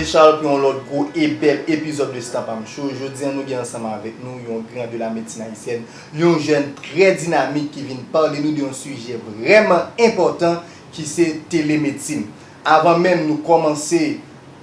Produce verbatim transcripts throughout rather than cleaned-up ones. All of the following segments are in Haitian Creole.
Charles pou yon lòt gwo e bèl epizòd de Stanpam Show. Jodi a nou gen ansanm avèk nou yon gran de la medsin ayisyèn, yon jèn trè dinamik ki vin pale nou de yon sijè vrèman enpòtan ki se telemedsin. Avan menm nou kòmanse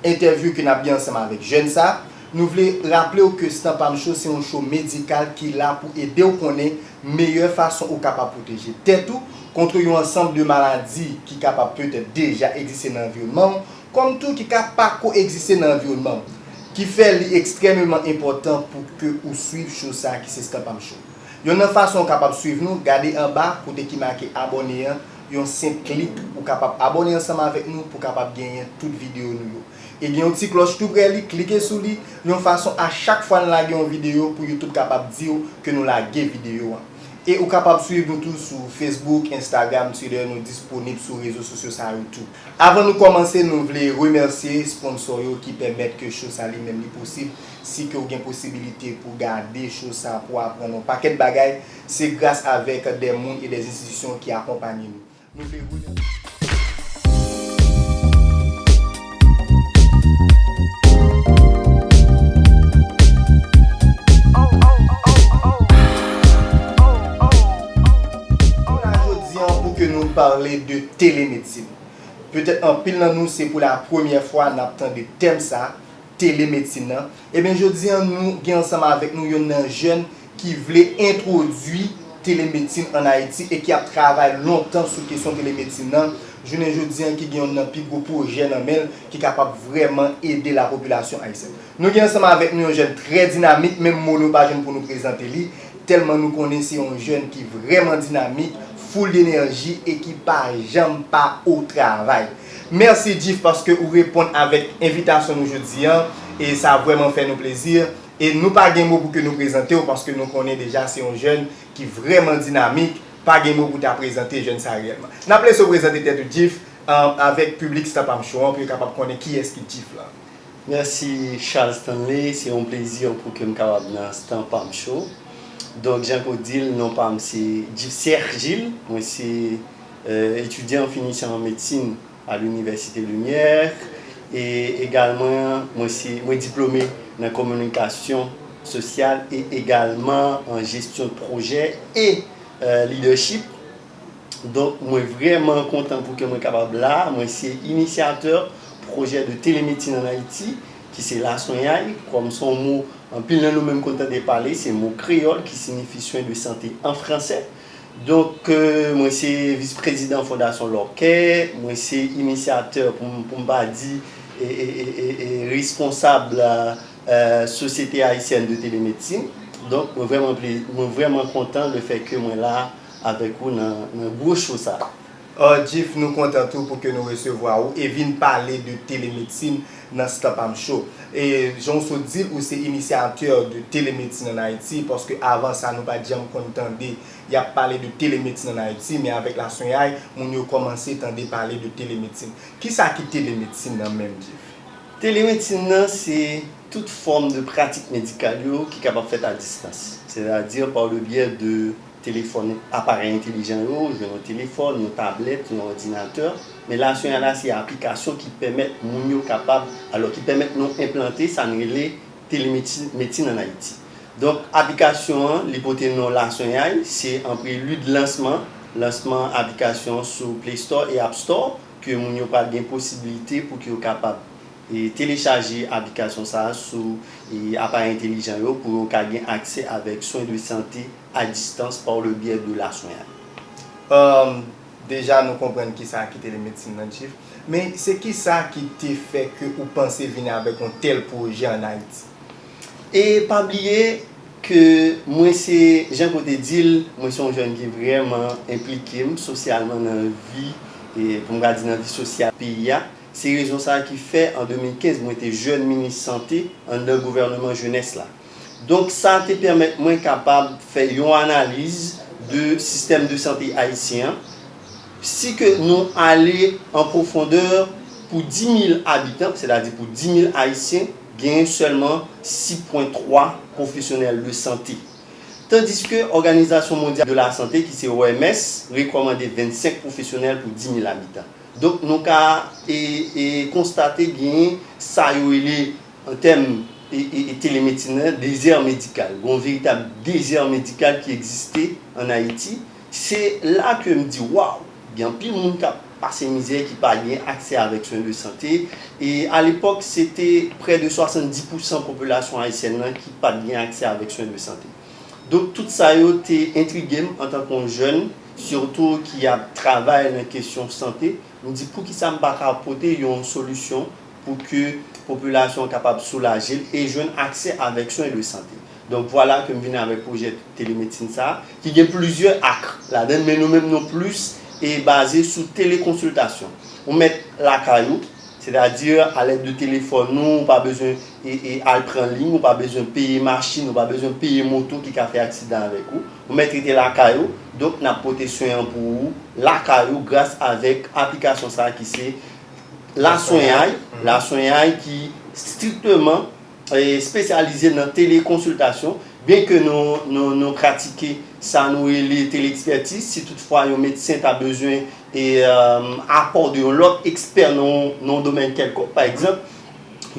entèvyou ke n ap gen ansanm avèk jèn sa, nou vle raple w ke Stanpam Show se yon show medikal ki la pou ede w konnen meyè fason ou kapab pwoteje tèt ou kont yon ansanm de maladi ki kapab petèt deja egziste nan anviwònman w, kòm tou ki ka pa ko egziste nan anviwònman w, ki fè li ekstrèmeman enpòtan pou ke ou swiv show sa ki se Stanpam Show. Yonn nan fason ou kapab swiv nou, gade anba kote ki make abòne an, yon senp klik, ou kapab abòne ansanm avèk nou pou w kapab genyen tout videyo nou yo. E gen yon ti klòch tou prè li, klike sou li, yon fason a chak fwa n lage yon videyo pou YouTube kapab di w ke nou lage videyo an. E ou kapab swiv nou tou sou Facebook, Instagram, Twitter, nou disponib sou rezo sosyo sa yo tou. Avan nou kòmanse, nou vle remèsye sponsò yo ki pèmèt ke show sa li menm li posib. Si ke w gen posibilite pou gade show sa, pou aprann yon pakèt bagay, se gras avèk de moun e de enstitisyon ki akonpanye nou. Nou vle remèsye. Nou la jodi an pou ke nou pale de telemedsin. Petèt anpil nan nou se pou la premyè fwa n ap tande tèm sa, telemedsin nan. Ebyen, jodi an, nou gen ansanm avèk nou yonn nan jèn ki vle entwodui telemedsin ann Ayiti e ki ap travay lontan sou kesyon telemedsin nan. Jounen jodi an, ki gen yonn nan pi gwo pwojè nan men l, ki kapab vrèman ede lapopilasyon ayisyèn. Nou gen ansanm avèk nou yon jèn trè dinamik, menm mo nou pa jwenn pou nou prezante li, tèlman nou konnen se yon jèn ki vrèman dinamik, full d'enerji e ki pa janm pa o travay. Mèsi Jif paske ou reponn avèk envitasyon nou jodi an e sa vrèman fè nou plezi. E nou pa gen mo pou ke nou prezante w paske nou konnen deja se yon jèn ki vrèman dinamik, pa gen mo pou ta prezante jèn sa reyèlman. N ap lese w prezante tèt ou Jif, avèk piblik Stanpam Show an pou yo kapab konnen kiyès ki Jif la. Mèsi Charles Stanley, se yon plezi pou ke m kapab nan Stanpam Show. Donk, jan ke w di l, non pa m se Jifser Gilles, mwen se etidyan finisan an medsin a Linivèsite Limyè e egalman mwen se mwen diplome nan kominikasyon sosyal e egalman an jesyon de pwojè e lidèchip. Donk, mwen vrèman kontan pou ke mwen kapab la. Mwen se inisyatè pwojè de telemedsin ann Ayiti, ki se laswenyay. Kòm se yon mo anpil nan nou menm konn tande pale, se mo kreyòl ki siyifi swen de sante an fransè. Donk, mwen se vis prezidan Fondasyon Lòkè, mwen se inisyatè, pou m pou m pa di, e e e e e responsab Sosyete Ayisyèn de Telemedsin. Donk, mwen vrèman ple mwen vrèman kontan lefètke mwen la avèk ou nan nan gwo show sa. Oh Jif, nou kontan tou pou ke nou resevwa ou e vin pale de telemedsin nan Stanpam Show. E jan w sot di l, ou se inisyatè de telemedsin ann Ayiti, paske avan sa nou pa t janm konn tande y ap pale de telemedsin ann Ayiti, men avèk laswenyay, moun yo kòmanse tande pale de telemedsin. Kisa ki telemedsin nan menm, Jif? Telemedsin nan se tout fòm de pratik medikal yo ki kapab fèt a distans, sètadi par le biais de telefòn, aparèy entelijan yo, jwenn yon telefòn, yon tablèt, yon òdinatè. Men laswenyay la se aplikasyon ki pèmèt moun yo kapab, alò ki pèmèt nou enplante sa n rele telemedsin medsin ann Ayiti. Donk, aplikasyon an, li pote non laswenyay, se an prelid lansman, lansman aplikasyon sou Play Store e App Store ke moun yo pral gen posiblite pou ke yo kapab e telechaje aplikasyon sa a sou e aparèy entelijan yo pou yo ka gen aksè avèk swen de sante a distans par le biais de laswenyay. Deja nou konprann kisa ki telemedsin nan, Jif, men se kisa ki te fè ke ou panse vini avèk yon tèl pwojè ann Ayiti? E pa bliye ke mwen se, jan ke w te di l, mwen se yon jèn ki vrèman enplike m sosyalman nan vi, e pou m ka di nan vi sosyal peyi a. Se rezon sa a ki fè an de mil kenz mwen te jèn minis sante anndan gouvèneman jenès la. Donk sa te pèmèt mwen kapab fè yon analiz de sistèm de sante ayisyen an, si ke nou ale an pwofondè pou di mil abitan, sètadi pou di mil ayisyen, genyen sèlman sis pwen twa pwofesyonèl de sante. Tandiske Òganizasyon Mondyal de la Sante, ki se O M S, rekòmande vennsenk pwofesyonèl pou di mil abitan. Donk, nou ka e, e, konstate genyen sa yo rele, an tèm e, e, e, telemedsin nan, dezè medikal. Gen yon veritab dezè medikal ki egziste ann Ayiti. Se la ke m di, waw, gen anpil moun k ap pase mizè, ki pa gen aksè avèk swen de sante. E alepòk, se te prè de swasanndis pousan popilasyon ayisyèn nan ki pa t gen aksè avèk swen de sante. Donk, tout sa yo te entrige m antanke yon jèn, sitou ki ap travay nan kesyon sante. M di, poukisa m pa ka pote yon solisyon pou ke popilasyon an kapab soulaje l e jwenn aksè avèk swen de sante? Donk, vwala ke m vin avèk pwojè telemedsin sa a, ki gen plizyè ak ladan l, men nou menm nou plis e baze sou telekonsiltasyon. Ou mèt lakay ou, sètadi alèd de telefòn ou, ou pa bezwen e, e al pran liy, ou pa bezwen peye machin, ou pa bezwen peye moto ki ka fè aksidan avèk ou. Ou mèt rete lakay ou, donk n ap pote swen an pou ou lakay ou gras avèk aplikasyon sa a ki se Laswenyay, Laswenyay ki strikteman e, espesyalize nan telekonsiltasyon, byenke nou, nou, nou pratike sa nou rele teleekspètiz, si toutfwa yon medsen ta bezwen e, e, apò de yon lòt ekspè nan, nan yon domèn kèlkonk, pa egzanp,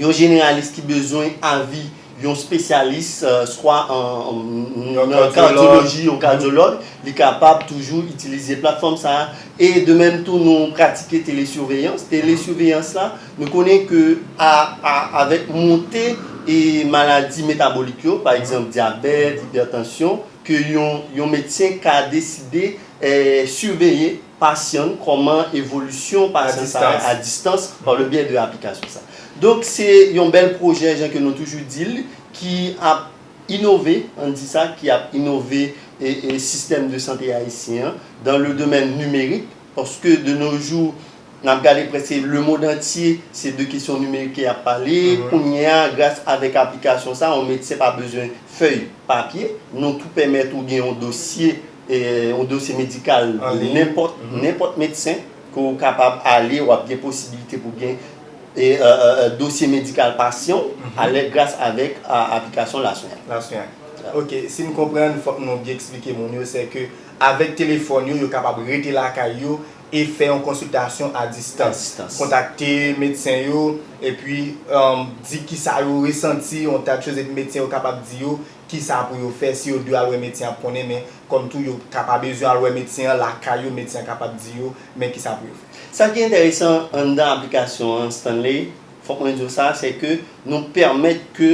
yon jeneralis ki bezwen avi yon espesyalis, e, swa an, an, nan kadyoloji, yon kadyològ, li kapab toujou itilize platfòm sa a. E de menm tou, nou pratike telesiveyans. Telesiveyans la, nou konnen ke a, a, avèk monte e maladi metabolik yo, pa egzanp, dyabèt, ipètansyon, ke yon, yon medsen ka deside e, siveye pasyan, kòman evolisyon pasyan sa a a distans, pa le byen de aplikasyon sa. Donk, se yon bèl pwojè, jan ke nou toujou di l, ki ap inove, ann di sa, ki ap inove e, e, sistèm de sante ayisyen an dans le domaine numérique, paske de nos jours, n ap gade prèske lemonn antye, se de kesyon nimerik ke y ap pale. Kounye a, gras avèk aplikasyon sa, yon medsen pa bezwen fèy papye. Nou tou pèmèt ou gen yon dosye, e, yon dosye medikal nenpòt, nenpòt medsen ke w kapab ale, w ap gen posibilite pou gen e, e, e, e, dosye medikal pasyan w alè gras avèk a, aplikasyon Laswenyay. Laswenyay. Ok, si n konprann, fòk nou byen eksplike moun yo, se ke avèk telefòn yo, yo kapab rete lakay yo e fè yon konsiltasyon a distans. A distans. Kontakte medsen yo, epi, um, di kisa yo resanti, yon ta de choz, epi medsen yo kapab di yo kisa pou yo fè, si yo dwe al wè medsen, y ap konnen, men kòm tou yo ka pa bezwen al wè medsen an lakay yo, medsen an kapab di yo men kisa pou yo fè. Sa ki enteresan anndan aplikasyon an, Stanley, fòk mwen di w sa, se ke nou pèmèt ke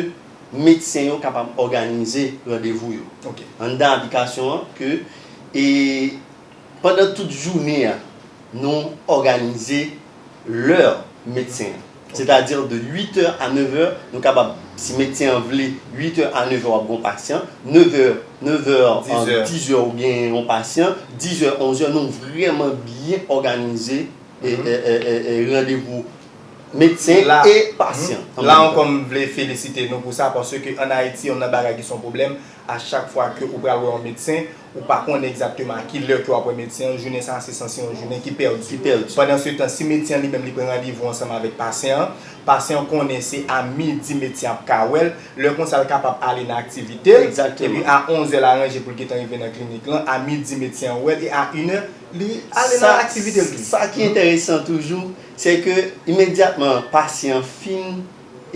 medsen yo kapab òganize randevou yo. Ok. Anndan aplikasyon an, ke, e, pandan tout jounen an, nou òganize lè medsen an. Ok. Sètadi de uit è a nèv è, nou kapab, si medsen an vle, uit è a nèv è w ap gen yon pasyan, nèv è, nèv è, dis è, dis è ou gen yon pasyan, dis è, onz è, nou vrèman byen òganize e, e, e, e, e randevou medsen e pasyan an menm tan. La ankò, m vle felisite nou pou sa, paske ann Ayiti, youn nan bagay ki se yon pwoblèm, a chak fwa ke ou pral wè yon medsen, ou pa konnen egzakteman a ki lè ke w ap wè medsen an, jounen sa a se sanse yon jounen ki pèdi. Ki pèdi. Pandan se tan, si medsen an li menm li pran randevou ansanm avèk pasyan an, pasyan an konnen se a midi medsen an ap ka wè l, lè konsa l kapab ale nan aktivite l, egzakteman, epi a onz è l aranje pou l gentan rive nan klinik lan, a midi medsen an wè l, e a inè, li ale nan aktivite l tou. Sa ki enteresan toujou, se ke imedyatman pasyan an fin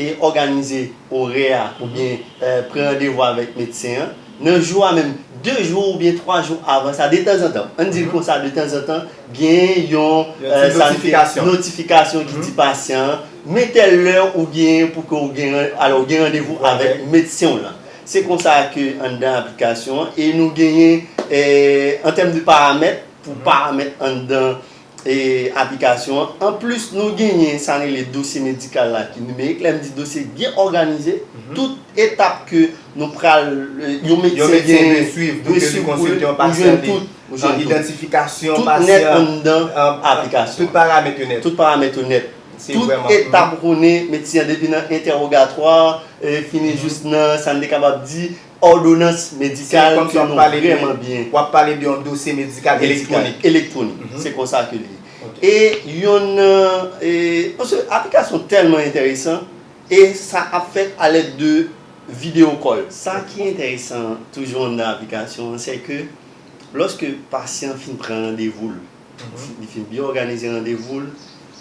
e òganize orè a oubyen, e, pran randevou avèk medsen an, nan jou a menm, de jou oubyen twa jou avan sa, detanzantan, ann di l konsa, detanzantan, gen yon, e, sa n te, notifikasyon ki di pasyan an, men tèl lè ou gen pou ke w gen, alò, w gen randevou avèk medsen w lan. Se konsa ke anndan aplikasyon an, e nou genyen, e, an tèm de paramèt, pou paramèt anndan e, aplikasyon an. Anplis, nou genyen sa n rele dosye medikal la ki nimerik. Lè m di dosye byen òganize, tout etap ke nou pral, e, yon medsen dwe swiv pou ke li konsilte yon pasyan, li jwenn tout, ou jwenn tout. Idantifikasyon pasyan, tout nèt anndan aplikasyon an. Tout paramèt yo nèt. Tout paramèt yo nèt. Tout etap konnen medsen an depi nan entèwogatwa, e, fini jis nan sa n te kapab di òdonans medikal ke nou vrèman byen. W ap pale de yon dosye medikal elektwonik. Elektwonik. Se konsa ke li ye. Ok. E youn nan, e, paske aplikasyon tèlman enteresan, e sa ap fèt alèd de video call. Sa ki enteresan toujou anndan aplikasyon an, se ke lòske pasyan an fin pran randevou l, Li fin byen òganize randevou l,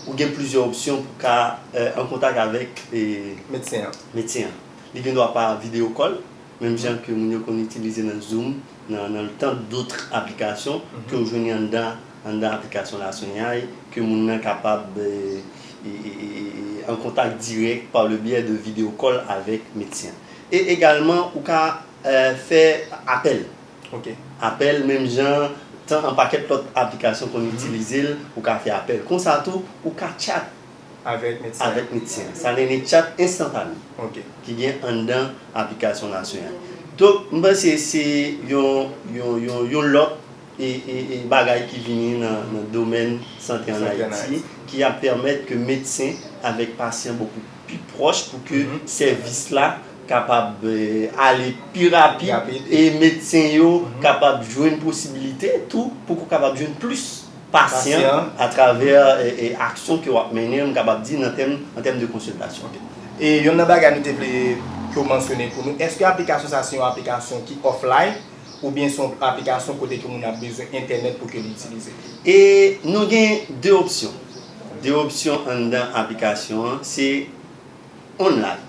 ou gen plizyè opsyon pou ka eh, an kontak avèk eh, medsen an. Li gen dwa pa video call, menm jan ke moun yo konn itilize nan Zoom, nan, nan tant d'autres applications ke ou jwenn anndan, anndan aplikasyon La Soignaille, ke moun nan kapab eh, e, e, e, e, an kontak dirèk par le biais de video call avèk medsen an. E egalman, ou ka eh, fè apèl. Apèl, menm jan, tan an pakèt lòt aplikasyon konn itilize l, ou ka fè apèl. Konsa tou, ou ka chat avèk medsen an. Sa rele chat enstantane ki gen anndan aplikasyon La Soignaille. Donk, m panse se yon, yon, yon, yon lòt e, e, e bagay ki vini nan, nan domèn sante an Ayiti, ki ap pèmèt ke medsen avèk pasyan bokou pi pwòch pou ke sèvis la kapab eh, ale pi rapid e medsen yo kapab jwenn posibilite tou pou ke w kapab jwenn plis pasyan atravè eh, eh, aksyon ke w ap mennen, m kapab di nan tèm, an tèm de konsiltasyon. E youn nan bagay nou te vle ke w mansyone pou nou, èske aplikasyon sa se yon aplikasyon ki offline oubyen se yon aplikasyon kote ke moun ap bezwen entènèt pou ke l itilize? E nou gen de opsyon. De opsyon anndan aplikasyon an, se online.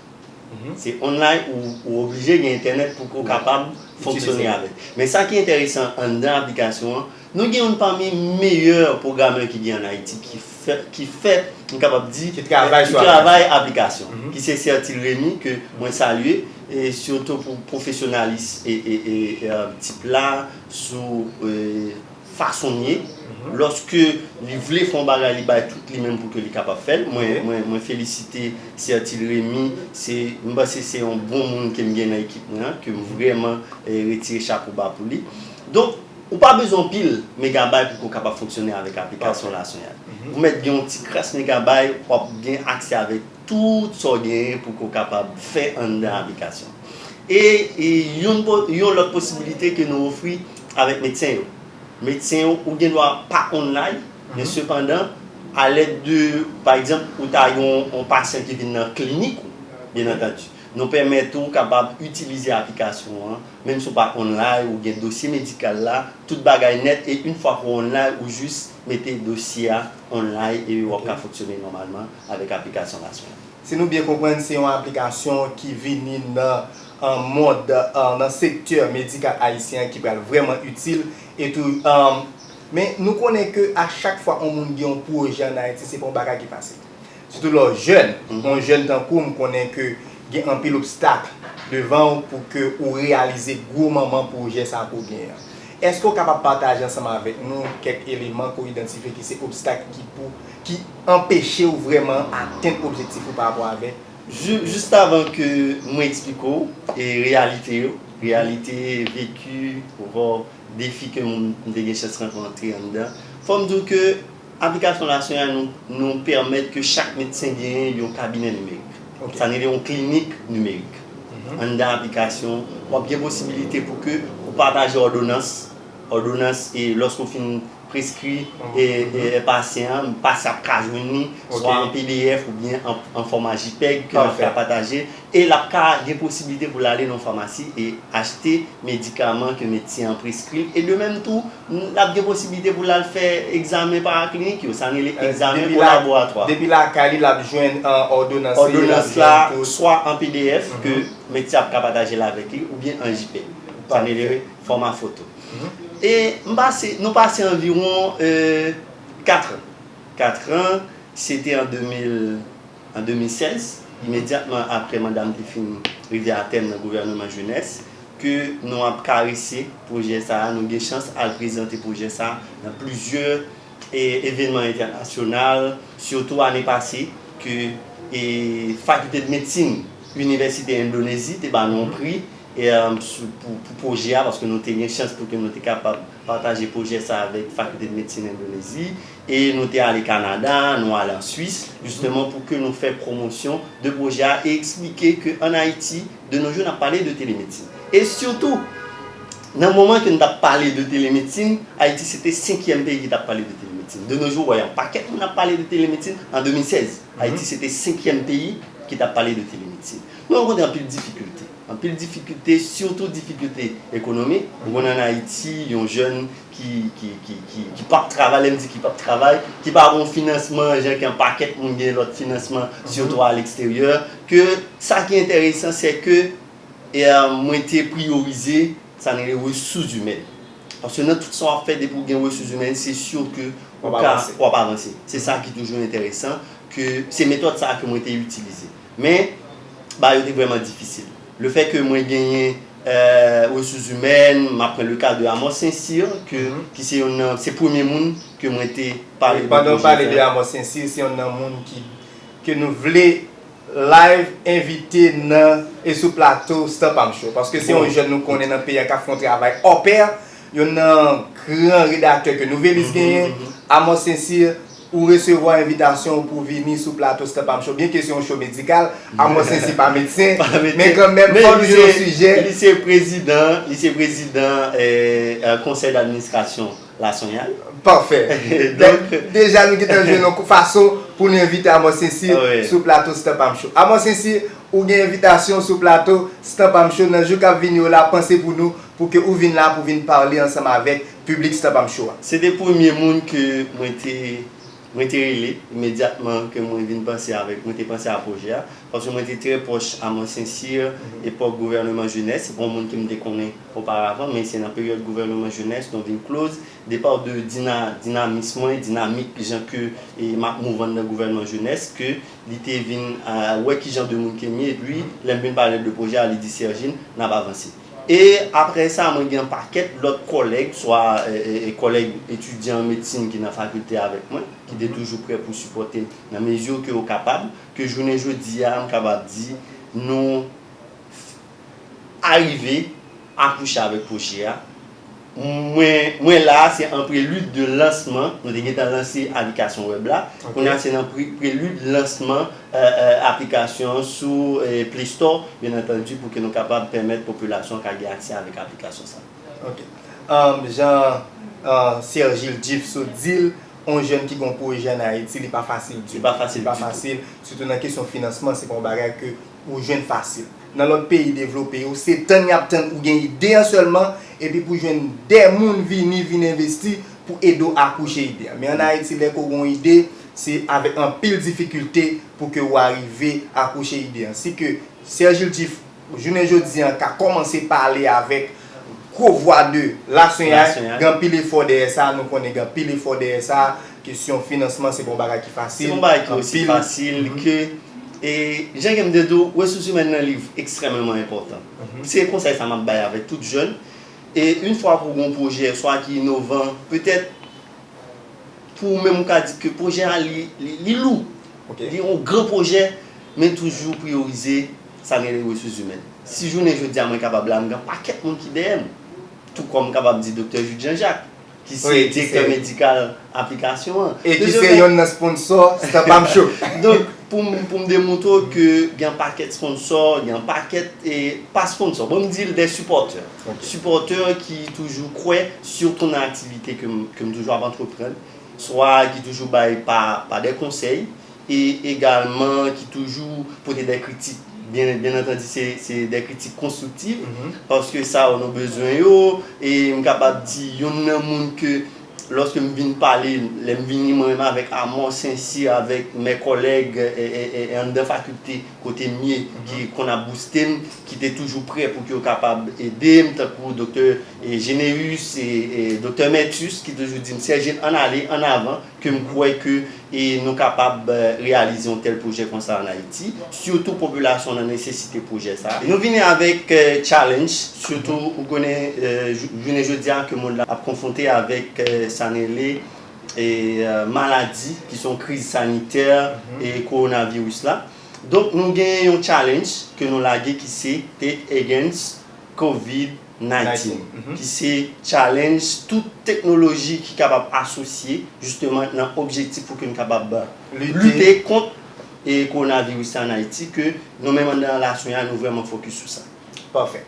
Se online ou, ou oblije gen entènèt pou ke w kapab fonksyone avè l. Men sa ki enteresan anndan aplikasyon an, nou gen youn pami meyè pwogramè ki gen an Ayiti ki fè, ki fè, m kapab di, ki travay aplikasyon, ki se Sertil Remy, ke mwen salye, e sitou pou pwofesyonalis e, e, e, e, tip la, sou eh, fason l ye. Lòske li vle fè yon bagay, li bay tout li menm pou ke li kapab fè l. Mwen, mwen, mwen felisite Sertil Remy, se, m panse se yon bon moun ke m gen nan ekip mwen an, ke m vrèman eh, retire chapo ba pou li. Donk, ou pa bezwen anpil megabay pou ke w kapab fonksyone avèk aplikasyon La Soignaille. Ou mèt gen yon ti kras megabay, w ap gen aksè avèk tout sa w genyen pou ke w kapab fè anndan aplikasyon. E, e yon, yon lòt posibilite ke nou ofri avèk medsen yo. Medsen yo, ou gen dwa pa online, men sepandan, alèd de, pa egzanp, ou ta gen yon, yon pasyan ki vin nan klinik ou, byen antandi. Nou pèmèt ou kapab itilize aplikasyon an, menm si w pa online, ou gen dosye medikal la, tout bagay nèt, e yon fwa ke w online, ou jis mete dosye a online e w ap ka fonksyone nòmalman avèk aplikasyon La Soignaille. Si nou byen konprann, se yon aplikasyon ki vini nan, an, mond, an, nan sektè medikal ayisyen an ki pral vrèman itil. E tou, an, men nou konnen ke a chak fwa yon moun gen yon pwojè an Ayiti, se pa yon bagay ki fasil. Sitou lè w jèn, yon jèn tankou w, m konnen ke gen anpil obstak devan w pou ke ou reyalize gwo manman pwojè sa ke w genyen an. Èske w kapab pataje ansanm avèk nou kèk eleman ke w idantifye ki se obstak ki pou, ki anpeche w vrèman atenn objektif ou pa rapò avèk? Ju-, jis avan ke mwen eksplike w e reyalite yo, reyalite, veki, oubyen defi ke m, m te gen chans rankontre anndan, fò m di w ke aplikasyon La Soignaille nou, nou pèmèt ke chak medsen genyen yon kabinè nimerik. Sa n rele yon klinik nimerik. Anndan aplikasyon, w ap gen posibilite pou ke ou pataje òdonans, òdonans e lòske w fin preskri e, e, e pasyan an, pasyan ap ka jwenn li, swa an P D F oubyen an, an fòma JPEG ke n ap ka pataje. E l ap ka gen posibilite pou l ale nan yon famasi e achte medikaman ke medsen an preskri l. E de menm tou, l ap gen posibilite pou l al fè egzamen paraklinik yo, sa n rele egzamen o laboratwa. Depi lakay li, l ap jwenn, an, òdonans li, l ap jwenn tou swa an P D F ke medsen ap ka pataje l avèk li, oubyen an JPEG. Sa n rele fòma foto. E m pase, nou pase anviwon, eh, kat an. Kat an, se te an de mil, an de mil sèz, imedyatman apre manda m te fin rive a tèm nan gouvènman jenès, ke nou ap karese pwojè sa a, nou gen chans al prezante pwojè sa a nan plizyè e, evènman entènasyonal, sitou ane pase, ke, e, Fakilte de Medsin Inivèsite Endonezi te ba nou yon pri, e, um, sou, pou, pou pwojè a, paske nou te gen chans pou ke nou te kapab pataje pwojè sa avèk Fakilte de Medsin Endonezi, e nou te ale Kanada, nou ale an Swis, jisteman pou ke nou fè pwomosyon de pwojè a e eksplike ke ann Ayiti, de nos jours, n ap pale de telemedsin. E sitou, nan moman ke n t ap pale de telemedsin, Ayiti se te senkyèm peyi ki t ap pale de telemedsin. De nos jours, w wè yon pakèt moun ap pale de telemedsin. An de mil sèz, Ayiti se te senkyèm peyi ki t ap pale de telemedsin. Nou rankontre anpil difikilte, anpil difikilte, sitou difikilte ekonomik. Ou konn ann Ayiti, yon jèn ki, ki, ki, ki, ki p ap travay, lè m di ki p ap travay, ki pa gen yon finansman, jan gen yon pakèt moun gen lòt finansman, sitou a leksteryè, ke sa ki enteresan, se ke, e, mwen te priyorize sa n rele resous imèn. Paske nan tout sa w ap fè, depi w gen resous imèn, se si ke ou ka, w ap avanse. Se sa ki toujou enteresan, ke se metòd sa a ke mwen te itilize. Men, bagay yo te vrèman difisil. Lefètke mwen genyen, e, resous imèn, m ap pran le ka de Amos Saint-Cyr, ke, ki se youn nan, se premye moun ke mwen te pale de pwojè sa. Pandan w pale de Amos Saint-Cyr, se youn nan moun ki, ke nou vle live envite nan, e sou plato Stan Pam Show. Paske se yon jèn nou konnen nan peyi a k ap fè yon travay hors pair, youn nan gran redaktè ke Nouvèlis genyen, Amos Saint-Cyr, ou resevwa envitasyon pou vini sou plato Stan Pam Show. Byenke se yon show medikal, Amos Saint-Cyr pa medsen, men kanmenm, fò nou jwenn yon sijè. Li se prezidan, li se prezidan, e, e, konsèy d'administrasyon Lasonyal. Pafè. Donk, deja nou gentan jwenn yon fason pou nou envite Amos Saint-Cyr sou plato Stan Pam Show. Amos Saint-Cyr, ou gen envitasyon sou plato Stan Pam Show nan jou k ap vini yo la, panse pou nou, pou ke ou vin la, pou vin pale ansanm avèk piblik Stan Pam Show a. Se te premye moun ke mwen te, mwen te rele imedyatman ke mwen vin panse avèk, mwen te panse a pwojè a, paske mwen te trè pwòch Amos Saint-Cyr, epòk gouvèneman jenès, se pa yon moun ke m te konnen oparavan, men se nan peryòd gouvèneman jenès, nou vin close, de pa de dina-, dinamis mwen, dinamik jan ke, e, m ap mouv anndan gouvèneman jenès, ke li te vin, a, wè ki jan de moun ke m ye, epi, lè m vin pale de pwojè a, li di, Sergine, n ap avanse. E apre sa, mwen gen yon pakèt lòt kòlèg, swa, e, e, e, kòlèg etidyan an medsin ki nan fakilte avèk mwen, ki te toujou prè pou sipòte m nan mezi ke yo kapab, ke jounen jodi a, m kapab di, nou arive akouche avèk pwojè a. Mwen, mwen la, se an prelid de lansman. Nou te gentan lanse aplikasyon wèb la. Kounye a, se nan pre-, prelid lansman, e, e, aplikasyon sou, e, Play Store, byen antandi, pou ke nou kapab pèmèt popilasyon ka gen aksè avèk aplikasyon sa. Ok. Um, jan, uh, Sergile Giffe sot di l, yon jèn ki gen yon pwojè ann Ayiti, li pa fasil ditou. Li pa fasil ditou. Li pa fasil, sitou nan kesyon finansman, se pa yon bagay ke ou jwenn fasil. Nan lòt peyi devlope yo, se tann y ap tann ou gen ide a sèlman, epi pou jwenn de moun vini, vin envesti pou ede w akouche ide a. Men ann Ayiti, lè ke w gen yon ide, se avèk anpil difikilte pou ke w arive akouche ide a. Si ke Sergile Giffe, jounen jodi a, ka kòmanse pale avèk gwo vwa de Lasonyal, gen anpil efò dèyè sa, nou konnen gen anpil efò dèyè sa, kesyon finansman, se pa yon bagay ki fasil. Se pa yon bagay ki osi fasil ke, e, jan ke m te di w, resous imèn nan li ekstrèmeman enpòtan. Se konsèy sa m ap bay avèk tout jèn. E yon fwa ke w gen yon pwojè, swa ki inovan, petèt, pou ou menm ou ka di ke pwojè a li, li, li lou. Li yon gran pwojè, men toujou priyorize sa n rele resous imèn. Si jounen jodi a mwen kapab la, m gen pakèt moun ki dèyè m. Tou kòm m kapab di Doktè Jude Jean-Jacques, ki se direktè medikal aplikasyon an. E ki se youn nan sponsò Stan Pam Show. Donk, pou m, pou m demontre w ke gen pakèt sponsò, gen pakèt, e pa sponsò, bon, m di l de sipòtè. Sipòtè ki toujou kwè, sitou nan aktivite ke m, ke m toujou ap antreprann, swa ki toujou bay pa, pa de konsèy, e egalman ki toujou pote de kritik. Byen, byen antandi, se, se de kritik konstriktif, paske sa yo nou bezwen yo, e m kapab di, youn nan moun ke, lòske m vin pale, lè m vini mwen menm avèk Amò Sensi, avèk mè kòlèg, e, e, e, e anndan fakilte kote m ye, ki konn ap bouste m, ki te toujou prè pou ke yo kapab ede m, tankou Doktè, e, Généus, e, e Doktè Mertus, ki toujou di m, Sergile, ann ale, ann avan, ke m kwè ke, e, nou kapab, e, reyalize yon tèl pwojè konsa ann Ayiti. Sitou popilasyon an nan nesesite pwojè sa. Nou vini avèk, e, challenge, sitou ou konnen, e, jou-, jounen jodi a ke mond la ap konfwonte avèk, e, sa n rele, e, e, maladi ki se yon kriz sanitè, e kowonaviris la. Donk nou gen yon challenge ke nou lage ki se Take Against Covid nineteen, ki se challenge tout teknoloji ki kapab asosye jisteman nan objektif pou ke n kapab lite kont, e, kowonaviris la ann Ayiti, ke nou menm anndan Lasonyal nou vrèman fokis sou sa. Pafè.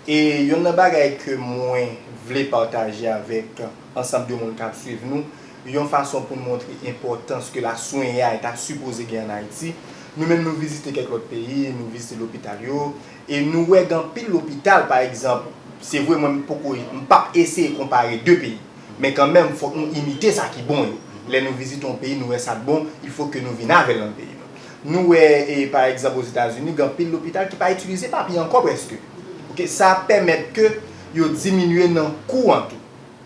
E youn nan bagay ke mwen vle pataje avèk ansanm de moun k ap swiv nou, yon fason pou n montre enpòtans ke Lasonyal ta sipoze gen ann Ayiti, Nou menm nou vizite kèk lòt peyi, nou vizite lopital yo, e nou wè gen anpil lopital, pa egzanp, se vre mwen m poko, m p ap eseye konpare de peyi, men kanmenm fòk nou imite sa ki bon yo. Lè nou vizite yon peyi, nou wè sa k bon, il faut que nou vin avè l nan peyi nou. Nou wè, e, pa egzanp, Ozetazini, gen anpil lopital ki pa itilize papye ankò prèske. Oke, sa pèmèt ke yo diminye nan kou an tou.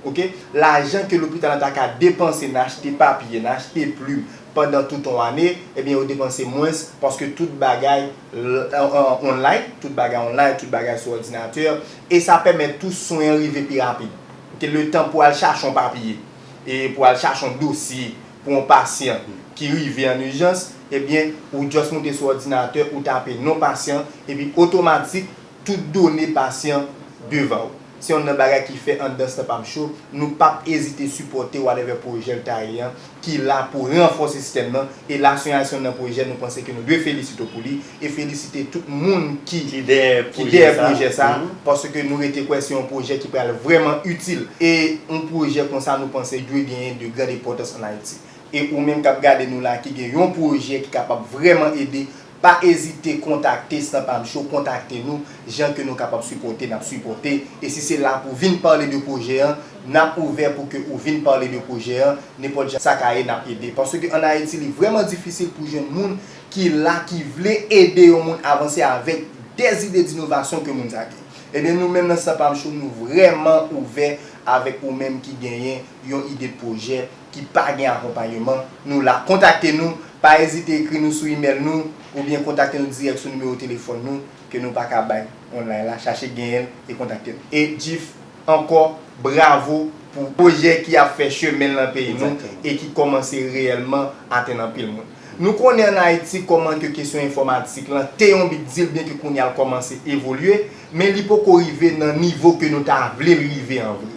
Oke, lajan ke lopital la ta ka depanse nan achte papye, nan achte plim pandan tout yon ane, ebyen, yo depanse mwens paske tout bagay l- an- an- online, tout bagay online, tout bagay sou òdinatè, e sa pèmèt tou swen an rive pi rapid. Oke, letan pou al chache yon papye, e pou al chache yon dosye pou yon pasyan ki rive an ijans, ebyen, ou just moute sou òdinatè, ou tape non pasyan, epi otomatik, tout done pasyan devan w. Se yonn nan bagay ki fè anndan Stanpam Show, nou p ap ezite sipòte whatever pwojè l ta ye an, ki la pou ranfòse sistèm nan, e Lasyon Ayisyen nan pwojè nou panse ke nou dwe felisite w pou li, e felisite tout moun ki, ki dèyè pwojè sa, paske nou rete kwè se yon pwojè ki pral vrèman itil, e yon pwojè konsa nou panse dwe genyen de grande importance en Haïti. E ou menm k ap gade nou la, ki gen yon pwojè ki kapab vrèman ede, pa ezite kontakte Stanpam Show, kontakte nou, jan ke nou kapab sipòte, n ap sipòte. E si se la pou vin pale de pwojè an, n ap ouvè pou ke ou vin pale de pwojè an, nenpòt jan sa ka ye, n ap ede. Paske an Ayiti, li vrèman difisil pou jwenn moun ki la, ki vle ede yon moun avanse avèk dèzide dinovasyon ke moun sa gen. Ebyen, nou menm nan Stanpam Show, nou vrèman ouvè avèk ou menm ki genyen yon ide de pwojè, ki pa gen akonpayeman, nou la. Kontakte nou, pa ezite ekri nou sou imèl nou, oubyen kontakte nou dirèk sou nimewo telefòn nou, ke nou pa ka bay online la, chache genyen l e kontakte nou. E Jif, ankò, bravo pou pwojè ki ap fè chemen l nan peyi nou e ki kòmanse reyèlman atenn anpil moun. Nou konnen an Ayiti kòman ke kesyon enfòmatik lan te yon big deal, byen ke kounye a l kòmanse evolye, men li poko rive nan nivo ke nou ta vle l rive an vre.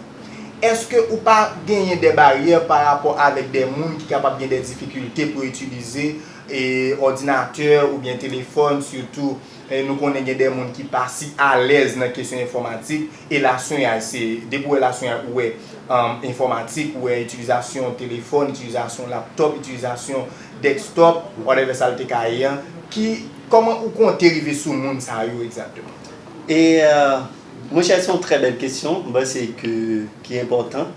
Èske ou pa genyen de baryè pa rapò avèk de moun ki kapab gen de difikilte pou yo itilize, e, òdinatè oubyen telefòn, sitou, e, nou konnen gen de moun ki pa si alèz nan kesyon enfòmatik, e Lasyon Ay, se, depi w wè Lasyon Ay, ou wè, um, enfòmatik, ou wè itilizasyon telefòn, itilizasyon laptòp, itilizasyon desktop, whatever sa l te ka ye an, ki, kòman ou konte rive sou moun sa yo egzakteman? E, euh, monchè, se yon trè bèl kesyon, m panse ke, ki enpòtan.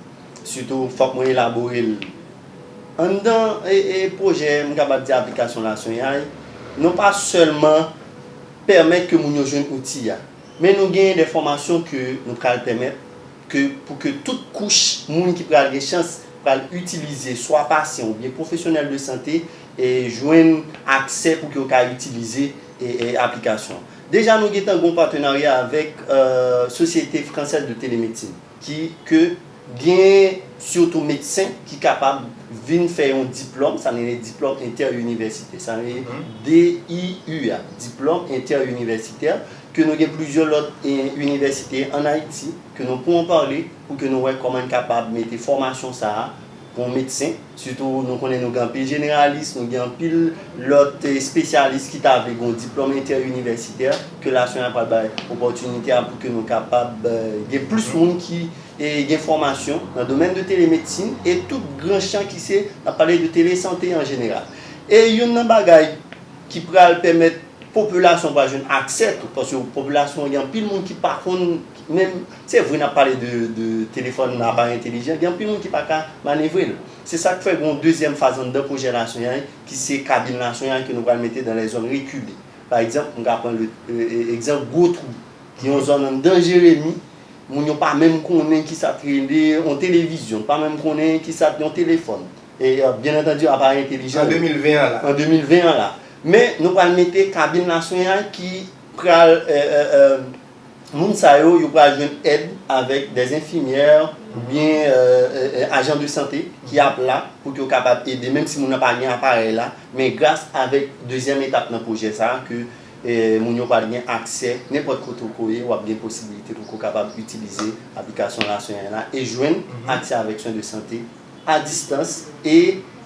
Sitou, fòk mwen elabore l. Anndan, e, e, pwojè, m kapab di aplikasyon Lasyon Ay, nou pa sèlman pèmèt ke moun yo jwenn outi a, men nou genyen de fòmasyon ke nou pral pèmèt ke, pou ke tout kouch moun ki pral gen chans pral itilize, swa pasyan oubyen pwofesyonèl de sante, e jwenn aksè pou ke yo ka itilize, e, e aplikasyon. Deja, nou gentan gen yon patenarya avèk, euh, Société Française de Télémédecine, ki, ke gen sitou medsen ki kapab vin fè yon diplòm, sa nou rele diplòm entèinivèsitè, sa nou rele D I U a, diplòm entèinivèsitè, ke nou gen plizyè lòt, e, inivèsite an Ayiti, ke nou pran pale pou ke nou wè kòman n kapab mete fòmasyon sa a pou yon medsen. Sitou, nou konnen nou gen anpil jeneralis, nou gen anpil lòt, e, espesyalis ki ta vle gen yon diplòm entèinivèsitè, ke Lasyon Ay pral bay opòtinite a pou ke nou kapab, e, gen plis moun ki, e, gen fòmasyon nan domèn de telemedsin, e tout gran chan ki se, n ap pale de telesante an jeneral. E youn nan bagay ki pral pèmèt popilasyon pral jwenn aksè tou, paske popilasyon an gen anpil moun ki pa konn, menm, se vre n ap pale de, de telefòn, aparèy entelijan, gen anpil moun ki pa ka manevre l. Se sa k fè gen yon dezyèm faz anndan pwojè Lasyon Ay, ki se kabin Lasyon Ay ke nou pral mete dans les zones reculées. Pa egzanp, m ka pran le, e, e, egzanp Gwo Twou, ki yon zòn anndan Jeremi, moun yo pa menm konnen ki sa t rele yon televizyon, pa menm konnen ki sa t yon telefòn. E, e, byen antandi, aparèy entelijan yo. An de mil ven an la. An de mil ven an la. Men, nou pral mete kabin Lasyon Ay ki pral, e, e, e, moun sa yo, yo pral jwenn èd avèk des infirmières oubyen, e, e, e, ajan de sante ki ap la pou ke yo kapab ede, menm si moun nan pa gen aparèy la, men gras avèk dezyèm etap nan pwojè sa a, ke, e, moun yo pral gen aksè, nenpòt kote w ko ye, w ap gen posibilite pou ke w kapab itilize aplikasyon Lasyon Ay la e jwenn aksè avèk swen de sante a distans e,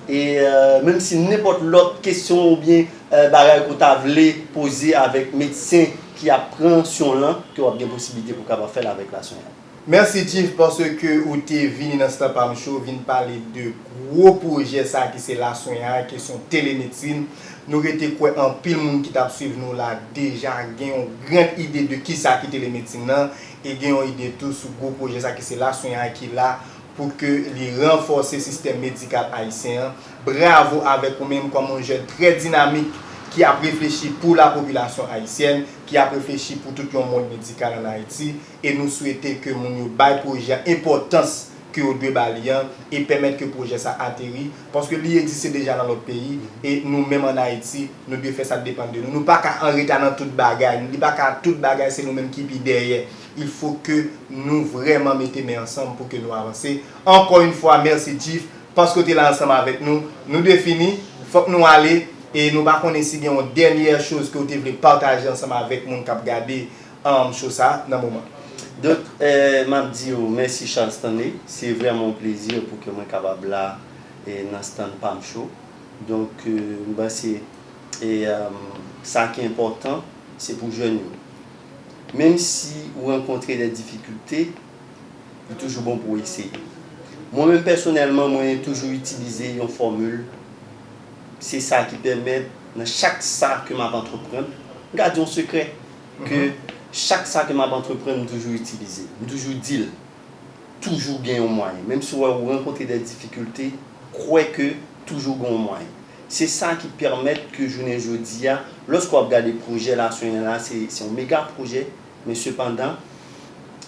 e, e, menm si nenpòt lòt kesyon oubyen, e, bagay ke w ta vle poze avèk medsen ki ap pran swen w lan, ke w ap gen posibilite pou w kapab fè l avèk Lasyon Ay. Mèsi Jif paske ou te vini nan Stand Pam Show vin pale de gwo pwojè sa ki se laswenyay, kesyon telemedsin. Nou rete kwè anpil moun ki t ap swiv nou la deja gen yon gran ide de kisa ki telemedsin nan e gen yon ide tou sou gwo pwojè sa ki se laswenyay ki la pou ke li ranfòse sistèm medikal ayisyen an. Bravo avèk ou menm kòm yon jèn trè dinamik ki ap reflechi pou lapopilasyon ayisyèn, ki ap reflechi pou tout yon mond medikal ann Ayiti. E nou swete ke moun yo bay pwojè a enpòtans ke yo dwe ba li an e pèmèt ke pwojè sa ateri, paske li egziste deja nan lòt peyi, e nou menm ann Ayiti, nou dwe fè sa depann de nou. Nou pa ka an reta nan tout bagay, li pa ka tout bagay se nou menm ki pi dèyè. Il faut que nou vrèman mete men ansanm pou ke nou avanse. Ankò yon fwa, mèsi Jif, paske w te la ansanm avèk nou. Nou dwe fini, fòk nou ale, e nou pa konnen si gen yon dènyè choz ke w te vle pataje ansanm avèk moun k ap gade um, show sa nan moman. Donk, eh, m ap di w mèsi Charles Stanley. Se vrèman yon plezi pou ke mwen kapab la eh, nan Stand Pam Show. Donk, eh, m panse eh, um, sa ki enpòtan, se pou jèn yo. Menm si ou rankontre de difikilte, li toujou bon pou w eseye. Mwen menm pèsonèlman, mwen toujou itilize yon fòmil. Se sa ki pèmèt nan chak sa ke m ap antreprann, m ka di yon sekrè, ke chak sa ke m ap antreprann, m toujou itilize. M toujou di l, toujou gen yon mwayen. Menm si w wè ou rankontre de difikilte, kwè ke toujou gen yon mwayen. Se sa ki pèmèt ke jounen jodi a, lòske w ap gade pwojè laswenyay la, se se yon mega pwojè, men sepandan,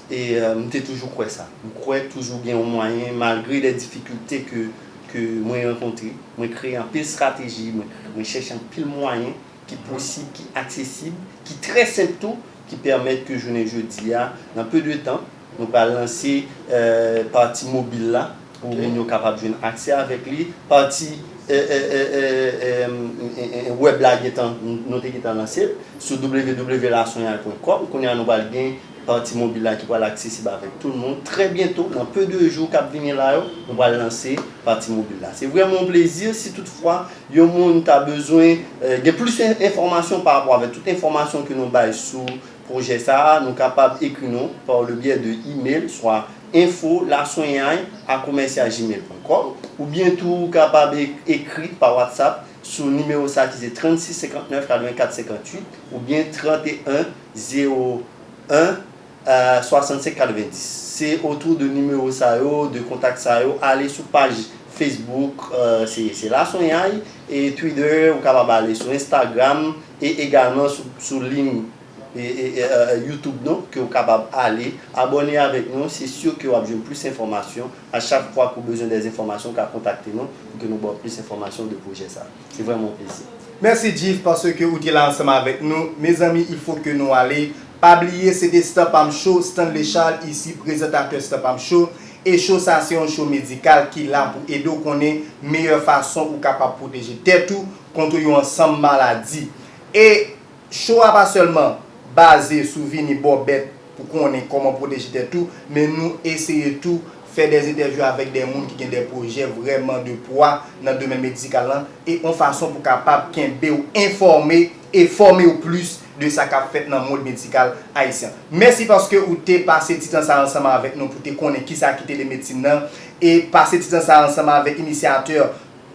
e, euh, m te toujou kwè sa. M kwè toujou gen yon mwayen, malgre de difikilte ke, ke mwen rankontre, mwen kreye anpil estrateji, mwen, mwen chèche anpil mwayen ki posib, ki aksesib, ki trè senp tou, ki pèmèt ke jounen jodi a, nan pe de tan, nou pral lanse eh, pati mobil la pou moun yo kapab jwenn aksè avèk li. Pati eh, eh, eh, eh, eh, eh, eh, wèb la gentan, nou te gentan lanse l sou w w w laswenyay pwen kòm. Kounye a nou pral gen pati mobil la ki pral aksesib avèk tout moun. Trè byento, nan pe de jou k ap vini la yo, nou pral lanse pati mobil la. Se vrèman yon plezi si toutfwa yon moun ta bezwen eh, gen plis en- enfòmasyon pa rapò avèk tout enfòmasyon ke nou bay sou pwojè sa a, nou kapab ekri nou par le biais de email, swa info laswenyay a commercial gmail point com, oubyen tou ou kapab e- ekri pa WhatsApp sou nimewo sa ki se trannsis senkantnèf katrevenkat senkantuit oubyen tranteyen zewo en eh, swasannsenk katrevendis. Se otou de nimewo sa yo, de kontak sa yo, ale sou paj Facebook, eh, se se laswenyay, e Twitter, ou kapab ale sou Instagram, e egalman sou, sou liy e, e, e, eh, YouTube nou, ke ou kapab ale abòne avèk nou. Se si ke w ap jwenn plis enfòmasyon. A chak fwa ke w bezwen de enfòmasyon, ou ka kontakte nou pou ke nou ba w plis enfòmasyon de pwojè sa. Se vrèman yon plezi. Mèsi Jif paske ou te la ansanm avèk nou. Mezanmi, il faut que nou ale. Pa bliye, se te Stand Pam Show, Stanley Charles isi, prezantatè Stand Pam Show. E show sa se yon show medikal ki la pou ede w konnen meyè fason ou kapab pwoteje tèt ou kont yon ansanm maladi. E show a pa sèlman baze sou vini ba w bèt pou konnen kòman pwoteje tèt ou, men nou eseye tou fè de entèvyou avèk de moun ki gen de pwojè vrèman de pwa nan domèn medikal lan e yon fason pou kapab kenbe w enfòme e fòme w plis de sa k ap fèt nan mond medikal ayisyen. Mèsi paske ou te pase ti tan sa ansanm avèk nou pou te konnen kisa ki telemedsin nan e pase ti tan sa ansanm avèk inisyatè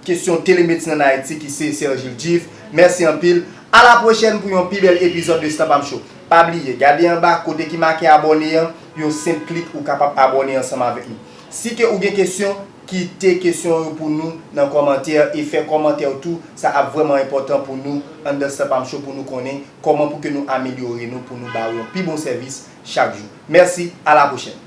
kesyon telemedsin ann Ayiti ki se Sergil Jif. Mèsi anpil. A la pwochèn pou yon pi bèl epizòd de Stand Pam Show. Pa bliye, gade anba kote ki make abòne an, yon senp klik ou kapab abòne ansanm avèk nou. Si ke ou gen kesyon, kite kesyon yo pou nou nan kòmantè e fè kòmantè w tou, sa ap vrèman enpòtan pou nou anndan Stand Pam Show pou nou konnen kòman pou ke nou amelyore nou pou nou ba w yon pi bon sèvis chak jou. Mèsi, a la pwochèn.